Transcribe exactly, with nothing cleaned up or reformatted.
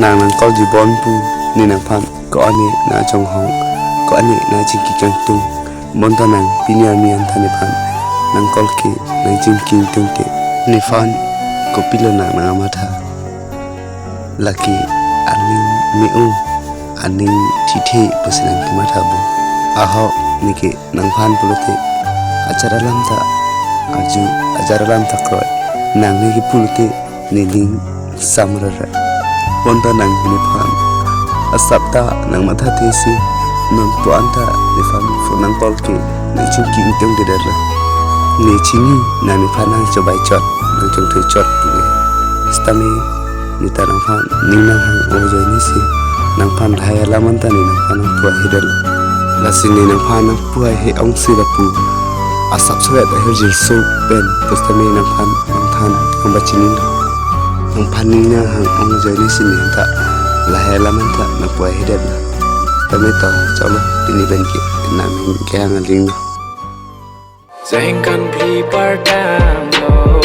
Nang nang call ji bon pu, ne nangphan ko-an ne nang chonghong, ko-an ne nang chingki kangtung. Bonta nang pini arni anta nephan nang call ke nang chingki kangtung ke, nephan kopilo nang nang amatha? Lake aning me-o, aning thithe pusi nang kematha bo. Ahok, neke nangphan pulote ajat alam ta arju, ajat alam ta kroi. Nang neke pulote nening samrara. Bonta nang nephan asap ta nang mathathe si, non pu anta nephan phone nang call ke nang chingki ingtong de dara. Ne chini nang nephan nang chobai chot, nang chongthui chot puke. Sitame ne ta nangphan ning nanghang ong ajoine si nangphan lahai alam anta ne nangphan nang puai hidel. Lasi ne nangphan nang puai he ong si lapu asap sowet ahirjir so pen pusitame nangphan nangthan nang bachini lo. Nangphan ning nanghang ong ajoine si ne anta lahai alam anta nang puai hidel. Tame to, choklo, pini pen ke nang kehang aling lo. Jengkan phi pardam lo,